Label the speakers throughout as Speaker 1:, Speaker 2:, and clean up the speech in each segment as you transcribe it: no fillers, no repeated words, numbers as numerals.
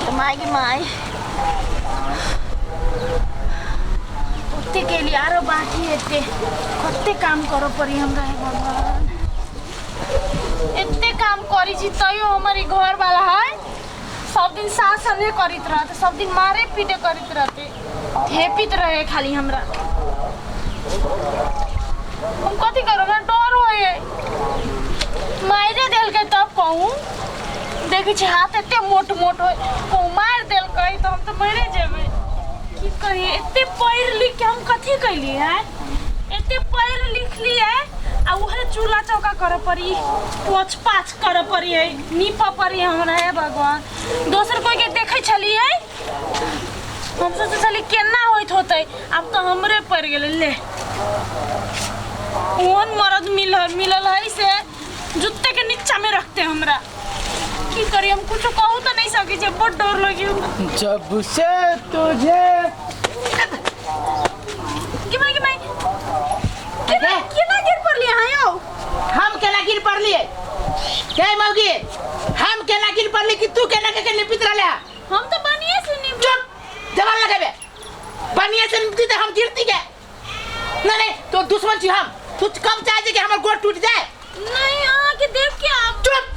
Speaker 1: तऽ माय गे माय ओते केली आरो बाकी एते कते काम करऽ पड़ी हमरा हे भगवान एते काम करी छी तैयो हमर ई घर वाला है सब दिन शासने करैत रहते सब दिन मारे पीटे करैत रहते थेपित रहे खाली हमरा हम कथी करू हमरा डर होए मारे देलकै तब कहूँ देखै छी हाथ एते मोट मोट होय कहूँ मारि देलकै तऽ हम तऽ मरे जेबै की कही एते पढ़ि लिख के हम कथी कैलियै हैं एते पढ़ि लिख लियै आ उहे चूल्हा चौका करऽ पड़ी पोछ पाछ करऽ पड़ी है नीपऽ पड़ी हमरा हे भगवान दोसर कोई के देखै छलियै हम सोचै छली केना होइत होतै आब तऽ हमरे पड़ि गेलै ले ओहन मरद मिलल मिलल है से जूते के नीचा में रखते हमरा की करी हम कुछ कहू तो नहीं सकी छे बहुत डर लगी हमरा
Speaker 2: जब से तुझे
Speaker 1: कि माय कि माय केना केना गिर पड़ली अहाँ यौ
Speaker 2: हम केना गिर पड़लिए के मौगी हम केना गिर पड़ली कि तू केना के निपित रहले हा?
Speaker 1: हम तो बनिए से नहीं
Speaker 2: चुप जवान लगाबे बनिया से निपती त हम गिरती के नहीं नहीं तो दुश्मन छी हम तू कब चाहे छी कि हमर गोड़ टूट जाए
Speaker 1: नहीं अहाँ के देख के आप
Speaker 2: चुप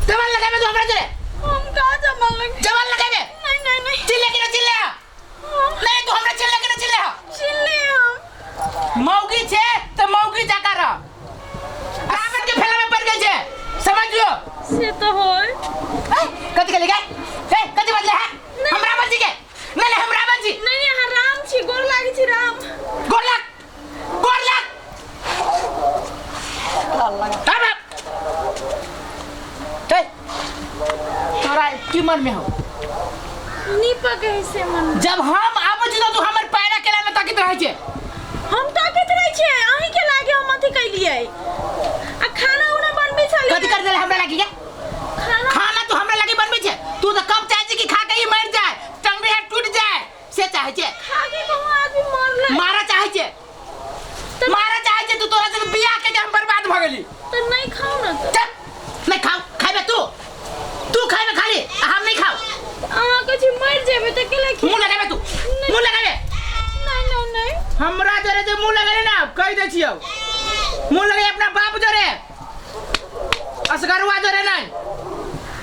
Speaker 2: जवान लगाबे तू हमरा जरे
Speaker 1: हम का जमल लगे
Speaker 2: जवान लगाबे
Speaker 1: नहीं नहीं नहीं
Speaker 2: चिल्ले के ना चिल्ले हा नहीं तू हमरा चिल्ले के ना चिल्ले हा
Speaker 1: चिल्ले हम
Speaker 2: मौगी छे त मौगी जका रह रावण के फेला में पड़ गेल छे समझ लियो
Speaker 1: से तो होय
Speaker 2: ए, कथी के गए ए कथी बदले है हम रावण जी के नहीं नहीं हम रावण जी
Speaker 1: नहीं नहीं अहाँ राम छी गोर लागै छी राम
Speaker 2: गोर लाग गोर लाग राम राम ए, तोरा की मन में हो
Speaker 1: नीपा के से मन
Speaker 2: जब हम आबै छी तऽ तू हमर पैरा केला में ताकित रहै छे
Speaker 1: हम ताकत रहै छियै अहीं के लागे हम अथी कैलियै आ खाना उना बनबै छलियै
Speaker 2: कथी कर देले हमरा लागी के
Speaker 1: खाना
Speaker 2: खाना तू हमरा लागी बनबै छे तू तऽ कब चाहे छी कि खा के ही मर जाए टंगड़ी हाथ टूट जाए से चाहे छे
Speaker 1: खा के कहूँ आदमी मरलै
Speaker 2: मारा चाहे छे
Speaker 1: तऽ
Speaker 2: मारा चाहे छे तू तोरा से बियाह के के हम बर्बाद भ गेली
Speaker 1: तऽ नहीं खाउ ना तऽ
Speaker 2: चल नहीं खाओ खाइबे तू तू खाइबे खाली आ हम नहीं खाओ
Speaker 1: अहाँ कहै छी मरि जेबै तऽ केला खी
Speaker 2: मुंह लगाबे तू मुंह लगाबे
Speaker 1: नहीं नहीं नहीं
Speaker 2: हमरा जरे जे मुंह लगेले ना कह दे छियौ मुंह लगे अपना बाप जरे असगरुआ जरे नहीं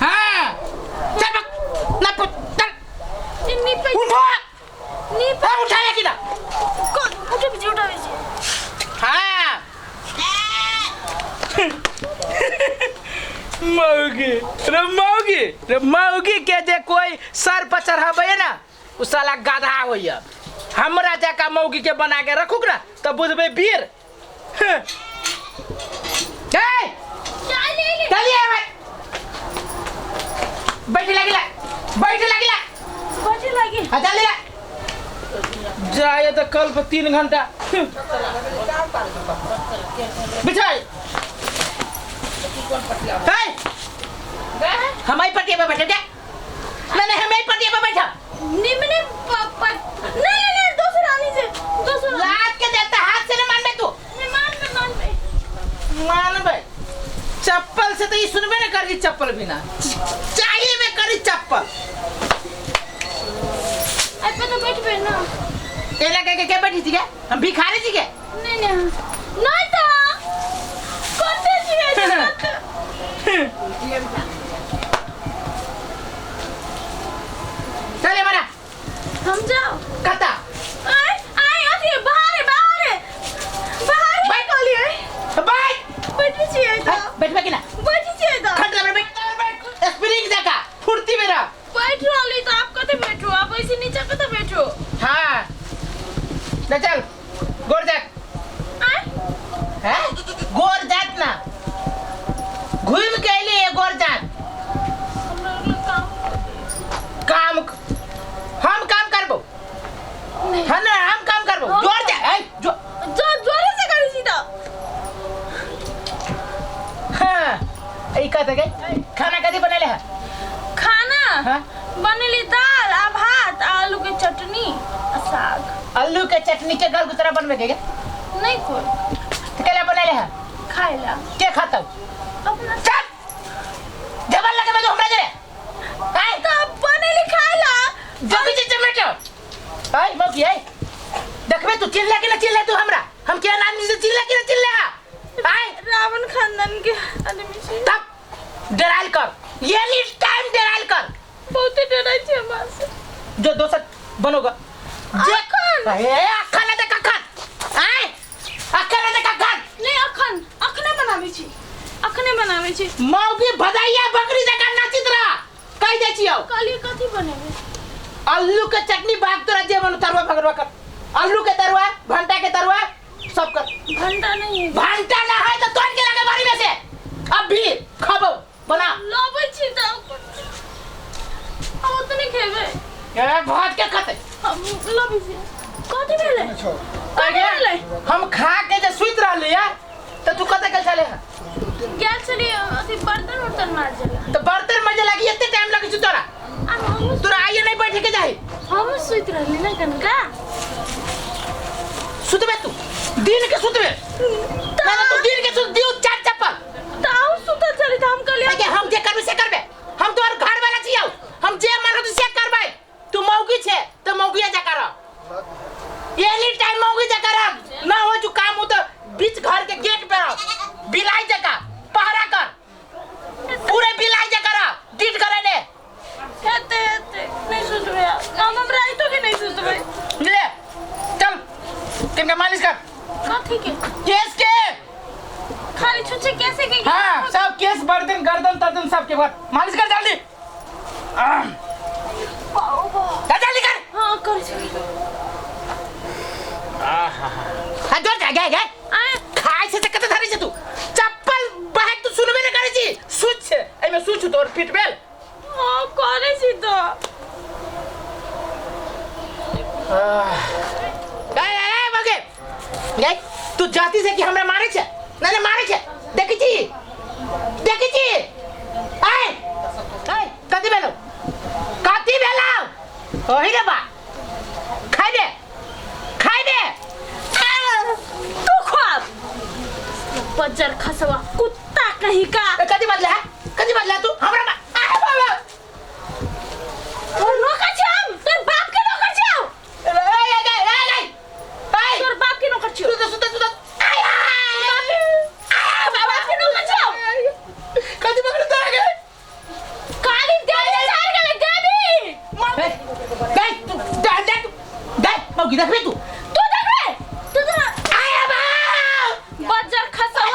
Speaker 2: हाँ चल बक ना पुत चल
Speaker 1: ई नीपै
Speaker 2: उठो
Speaker 1: नीप
Speaker 2: हाँ उठा ले किना
Speaker 1: कोन उठे छी उठाबै छी
Speaker 2: हाँ मौगी रे मौगी रे मौगी के जे कोई सर पर चढ़ाबै ना उ साला गधा होइया हमरा जका मौगी के बना के रखू ना तऽ बुझबै वीर हँ। ए,
Speaker 1: चाय ले ले
Speaker 2: चलिए भाई बैठ लगिला बैठ लगिला
Speaker 1: बजे लागे
Speaker 2: हाँ चल ले जाए तो कल पर 3 घंटा बिछाई हम आई पटिया पे बैठे क्या नहीं नहीं हम आई पटिया पे बैठा
Speaker 1: निमने पापा नहीं नहीं नहीं दोसर आनी से दोसर
Speaker 2: लात के देता हाथ से नहीं मानबे तू
Speaker 1: नहीं मान में मान में
Speaker 2: मानबे चप्पल से तो ये सुनबे नहीं करी चप्पल बिना चाहिए में करी चप्पल
Speaker 1: आई पे तो बैठबे ना
Speaker 2: एला के के बैठी थी क्या हम भिखारी थी क्या
Speaker 1: नहीं नहीं नहीं तो कौन से जी
Speaker 2: चले मना
Speaker 1: हम जाओ
Speaker 2: कता
Speaker 1: आए आए अथी बाहर है बाहर है बाहर है
Speaker 2: बैठ।
Speaker 1: कहलिए
Speaker 2: बैठ
Speaker 1: बैठे छियै तऽ
Speaker 2: बैठबे कि ना
Speaker 1: बैठे छियै तऽ
Speaker 2: खट ले बैठ स्प्रिंग जका फुर्ती में रह
Speaker 1: बैठ रहली तऽ आप कतऽ बैठू आप ऐसे नीचा कतऽ बैठू
Speaker 2: हाँ ले चल गोर जात
Speaker 1: आए
Speaker 2: हैं गोर जात ना घूम के अइली है गोर जात
Speaker 1: हमरा लोग काम
Speaker 2: काम हम काम करबो
Speaker 1: नहीं
Speaker 2: हम ना हम काम करबो
Speaker 1: हम-
Speaker 2: जोर जा ए जो
Speaker 1: जो जोरे से करै छी तऽ
Speaker 2: हाँ ई कहते के खाना कथी बनेले है
Speaker 1: खाना
Speaker 2: हाँ?
Speaker 1: बनेली दाल आ भात आ आलू के चटनी आ साग
Speaker 2: आलू के चटनी के गल गुतरा बनबे के
Speaker 1: नहीं कोई
Speaker 2: तो केला बनेले है
Speaker 1: खाए ला
Speaker 2: के खाता
Speaker 1: अपना
Speaker 2: चल जबल लगे मैं तो हमरा जरे आय
Speaker 1: तऽ बनेली
Speaker 2: मौगी है देखबे तू चिल्ला कि ना चिल्ला तू हमरा हम के आदमी से चिल्ला कि ना चिल्ला आय
Speaker 1: रावण खानदान के आदमी छी।
Speaker 2: तब डराइल कर ये नी टाइम डराइल कर।
Speaker 1: बहुते डराइ छै हमरा से।
Speaker 2: जो दोसर बनोगा जे
Speaker 1: अखन?
Speaker 2: ए अखन ना देख अखन आय अखन ना देख अखन।
Speaker 1: नहीं अखन अखने बनाबै छी, अखने बनाबै छी।
Speaker 2: मौगी भदैया बकरी जकाँ नाचित रह कहि दै छियौ।
Speaker 1: कहलियै कथी बनेबै?
Speaker 2: आलू के चटनी भाग तोरा जे बनु तरुआ भगरुआ कर, आलू के तरुआ भंटा के तरुआ सब कर।
Speaker 1: भंटा नहीं है।
Speaker 2: भंटा ना है तो तोड़ के लगे बारी में से अब भी खबो बना।
Speaker 1: लबै छी तऽ हम ओतने खेबै।
Speaker 2: ए भात के खते
Speaker 1: हम लबै छी। कथी भेलै? कथी भेलै?
Speaker 2: हम खा के जे सुति रहली है तो तू कतऽ गेल छले?
Speaker 1: गेल छलियै अथी बर्तन उर्तन माजै लए।
Speaker 2: तो बर्तन माजे लागी एते टाइम लगै छै तोरा?
Speaker 1: आ हम
Speaker 2: तोरा आइए नहीं बैठे के जाही।
Speaker 1: हम सुति रहली ना कनका।
Speaker 2: सुतबे तू दिन के सुतबे ना ना तू दिन के सुत दियो चार चप्पल।
Speaker 1: तऽ अहूँ सुतल छली तऽ हम कहलियै
Speaker 2: अगे हम जे करबे से करबे, हम तोहर घर वाला छियौ, हम जे मन होतै से करबै। तू मौगी छे तो मौगिया जा कर, एनी टाइम मौगी जा कर ना हो जो काम हो तो बीच घर के गेट पे रह बिलाई जका पहरा कर, पूरे बिलाई जका रह डीट करे ने।
Speaker 1: हेतै हेतै नहीं सुतबै हम राइतो के नहीं सुतबै।
Speaker 2: ले चल किनका मालिश कर।
Speaker 1: कथी के?
Speaker 2: केस के।
Speaker 1: खाली छुच्छे कैसे के?
Speaker 2: हाँ सब केस बर्तन गर्दन तर्दन सब के बाद मालिश कर जल्दी। जा जल्दी कर।
Speaker 1: हाँ कर छी।
Speaker 2: हाँ जोर जा गए गए
Speaker 1: आय
Speaker 2: खाय से कते धरे छै तू चप्पल बहक तू सुनबे न करे छी सुच छै एमे सुच तोर पीट बेल।
Speaker 1: हाँ करे छी तो।
Speaker 2: ए ए बगे गए तू जाति से कि हमरा मारे छै ना ना मारे छै देखै छी देखै छी आय आय कथी भेलौ कथी भेलौ ओही रे बा खाइ दे खाइ दे।
Speaker 1: तू ख्वाब बज्जर खसवा कुत्ता कहीं का।
Speaker 2: ए, कथी बदला है कथी बदला तू हमरा आय बाबा
Speaker 1: तोर नौकर छियौ हम, तोर बाप के नौकर छियौ।
Speaker 2: ए ए ए ए ए
Speaker 1: तोर बाप के नौकर छियौ।
Speaker 2: सुत सुत सुत आय आय
Speaker 1: तोर बाप के नौकर छियौ।
Speaker 2: कथी पकड़ तोरा के?
Speaker 1: काली देवी झाड़ गेलै देवी।
Speaker 2: ए, दे तू दे दे दे मौगी देखबे तू
Speaker 1: तू देखबे तू तो
Speaker 2: आय बा
Speaker 1: बज्जर खसवा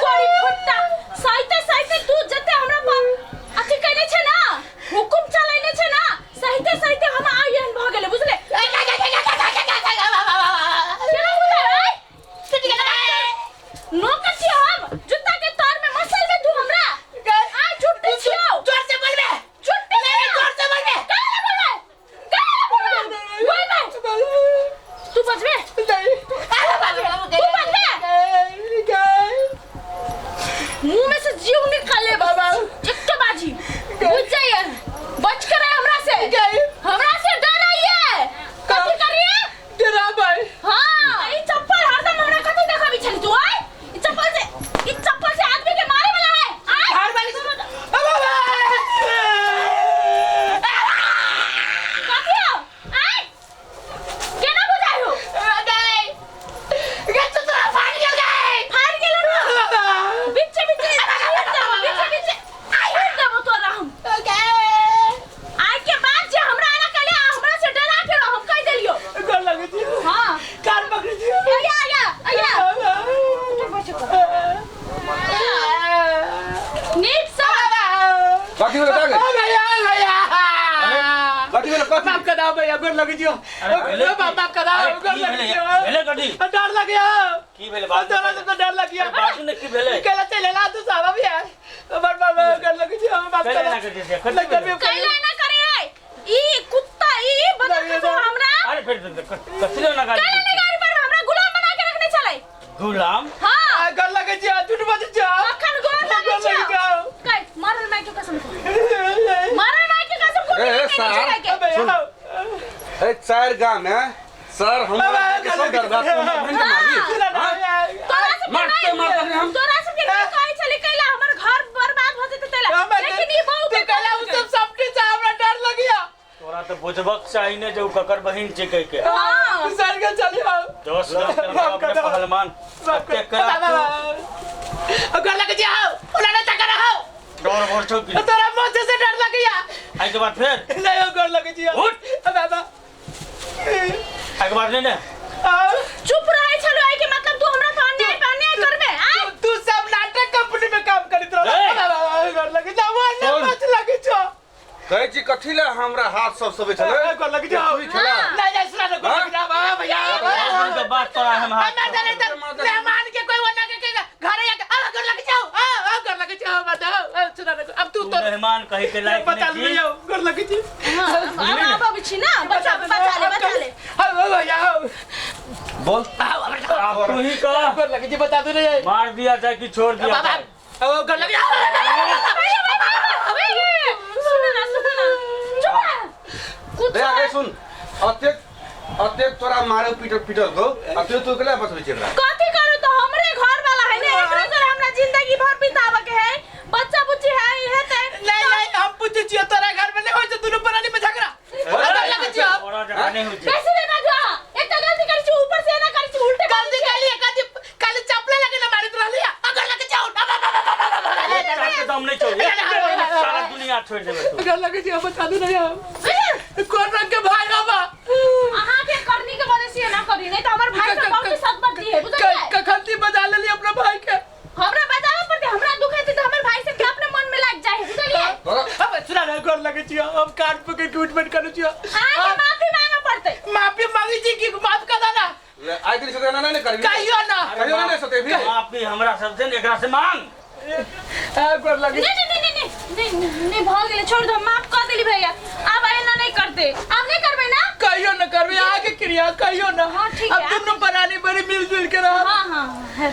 Speaker 1: कोड़ी फुट्टा साइते साइते तू जते हमरा पर अथी कइले छै ना हुकुम चलैले छै ना साइते साइते हम आयन भ गेलै बुझले। केना बुझले? नौकर छियौ हम जूता के तार में मसल में तू हमरा आ झुट्टी छियौ।
Speaker 2: जोर से बोलबे
Speaker 1: झुट्टी
Speaker 2: नहीं जोर से बोलबे।
Speaker 1: काहे बोलबे काहे बोलबे बोलबे तू बजबे तू बजबे मुंह में से जीव निकाले बाबा एक बाजी बुझ जाइए बच कर रहे हमरा से हमरा से डराइए कथी करिए। हाँ ई चप्पल हरदम हमरा कथी देखाबी छली तू आय ई चप्पल से ई चप्पल से आदमी के मारे वाला है आय। कथी हो आय केना बुझाय हो फाड़ गेलो ना बीचे बीचे छीट देबो बीचे बीचे छीट देबो तोरा हम आय के बाद जे हमरा आना कहले आ हमरा से डरा के रह हम कह देलियो। हाँ आया आया आया नीक से
Speaker 3: कथी भेलै दागे? कथी भेलै कथी?
Speaker 2: माफ कर दो भैया गोर लगे जियो
Speaker 4: अरे भेलै की?
Speaker 2: माफ कर दो
Speaker 4: अरे
Speaker 2: गोर
Speaker 4: की
Speaker 2: लगे
Speaker 4: भेलै?
Speaker 2: जियो
Speaker 4: भेलै कथी?
Speaker 2: डर लग गया
Speaker 4: की भेलै बात
Speaker 2: तोरा से तो डर लग गया
Speaker 4: बाजू ने की भेलै?
Speaker 2: केला चले ला तू साहब अभी है बर बर गोर लगे जियो माफ कर
Speaker 4: कैला ना करै छै, कथी
Speaker 2: लग
Speaker 4: भेलै?
Speaker 1: कैला ना करे है ई कुत्ता ई बदल के हमरा
Speaker 4: अरे फिर कथी ले ना गाली
Speaker 1: कैला
Speaker 4: दै
Speaker 1: ना गाड़ी पर हमरा गुलाम बना के रखने छलै
Speaker 4: गुलाम?
Speaker 1: हाँ
Speaker 2: गोर लगे जियो झूठ बज जियो
Speaker 1: अखन गोर लगे
Speaker 2: गोर लगे
Speaker 1: छियौ
Speaker 2: जियो
Speaker 1: कै मारल माय के कसम खो मारल माय के कसम खो
Speaker 3: ए, ए, सार।
Speaker 2: भैया
Speaker 3: ए चार गाम है सर हमरा के सब दरबार तू हमर बहिन के मारबी? हाँ?
Speaker 1: तोरा सब
Speaker 3: मारते मारते हम।
Speaker 1: तोरा सब के कहै छलै कैला हमर घर बर्बाद भ जेतै तैला लेकिन ई बहु
Speaker 2: तू कहला उ सब सबके हमरा डर लग गया
Speaker 4: तोरा तो बुझबक चाही ने जे उ ककर बहिन छै कहि के।
Speaker 1: हाँ।
Speaker 2: सर के चली आओ।
Speaker 4: 10 लाख के
Speaker 2: माफ कर
Speaker 4: अपने
Speaker 2: दो।
Speaker 4: पहलवान
Speaker 2: माफ कर
Speaker 4: कते करा तू
Speaker 2: गोर लगे छी आओ, ओला नहीं तका रहो।
Speaker 4: डर भर छौ कि
Speaker 2: तोरा मुँह से डर लगैया।
Speaker 4: आइ के बाद फेर
Speaker 2: नहीं हो, गोर लगे छी।
Speaker 4: उठ।
Speaker 2: बाबा।
Speaker 4: आइ के बाद नहीं ने।
Speaker 1: चुप रहे छलो, एहि के मतलब तू हमरा पर अन्याय पर अन्याय करबे आ?
Speaker 2: तू सब नाटक कंपनी में काम करैत रहो।
Speaker 4: ए!
Speaker 2: बाबा, गोर लगे छी, वो
Speaker 3: सुन।
Speaker 2: नहीं बच लगे छो।
Speaker 3: कहै छी कथी ले हमरा हाथ सब सबे छलै?
Speaker 2: गोर लगे छी।
Speaker 3: तू ही छला।
Speaker 2: नहीं नहीं, सुना ना, गोर लगे छी, बाबा, भैया।
Speaker 4: दस दिन के बाद तोरा हम हाथ
Speaker 2: हमरा चले त मेहमान के कोई वना के घरे आके आ गोर लगे जाओ, आ आ गोर लगे जाओ, बताओ, आ, सुना ना, अब तू
Speaker 4: तू
Speaker 2: तो
Speaker 4: मेहमान कहे के लायक
Speaker 2: बता
Speaker 4: नहीं
Speaker 2: ले
Speaker 4: छी।
Speaker 2: जाओ, गोर लगे छी।
Speaker 1: अब आब छी ना, बचा बचा ले, बचा ले।
Speaker 2: हां भैया,
Speaker 3: बोल।
Speaker 4: अब तू ही कह।
Speaker 2: गोर लगे छी, बता दे रे।
Speaker 4: मार दिया जाए कि छोड़ दिया
Speaker 2: बाबा
Speaker 4: जाए?
Speaker 2: ओ गोर लगे।
Speaker 1: भैया भैया भैया, सुन ना, सुन ना, चुप रह। कुछ
Speaker 3: दे आगे सुन, अतेक अतेक तोरा मारे पीटल पीटल गो आ तू तू केला बचबै छी हमरा?
Speaker 1: कथी करू, तो हमरे घर वाला है ने, एकरे तोरे हमरा जिंदगी भर बितावे के है, बच्चा बुच्ची है इहे ते।
Speaker 2: नहीं नहीं, हम पूछे छी तोरा घर में नहीं होय छै दुनू प्राणी में झगड़ा? गोर लगे छी।
Speaker 4: तोरा जगह नहीं होइ छै।
Speaker 1: बेसी नहीं बाजू अहाँ। एकटा गलती करै छी ऊपर से एना करै छी, उल्टे
Speaker 2: गलती कैली, कथी काली चपले लगे ना मारित रहली। आ गोर लगे जाओ।
Speaker 4: एकटा के दम नहीं छौ, एक बेर में सारा दुनिया छोड़ देबे तू।
Speaker 2: गोर लगे छी, बता दू नहीं कोन रंग के भाई बाबा।
Speaker 1: अहाँ के करनी के वजह से एना करी, नहीं तो हमर भाई से बहुत सदबत दी है, बुझलियै?
Speaker 2: कखन बजा लेली अपना भाई के?
Speaker 1: हमरा बजावे पड़ते, हमरा दुख हेतै त हमर भाई सब के अपने मन में लाग जाए है, बुझलियै?
Speaker 3: तोरा
Speaker 2: अब सुना ना, गोर लगे छी, हम कान पकड़ के उठबैठ करै छी।
Speaker 1: अहाँ के माफी मांगे पड़ते।
Speaker 2: माफी मांगी छी कि माफ कर देना?
Speaker 3: ले, आइ दिन से ना नहीं करबी।
Speaker 2: कहियो ना।
Speaker 3: कहियो ना नहीं सतेबी।
Speaker 4: माफी हमरा सब से एकरा से मांग।
Speaker 2: आ गोर लगे।
Speaker 1: नहीं नहीं नहीं नहीं नहीं नहीं, भ गेलै, छोड़ दो, माफ कर देली भैया, अब एना नहीं करते, अब नहीं करबै ना?
Speaker 2: कहियो ना करबे आगे क्रिया, कहियो ना।
Speaker 1: हाँ, ठीक
Speaker 2: अब
Speaker 1: है।
Speaker 2: दुनू प्राणी बड़ी मिलजुल के रह।
Speaker 1: हां हां, है।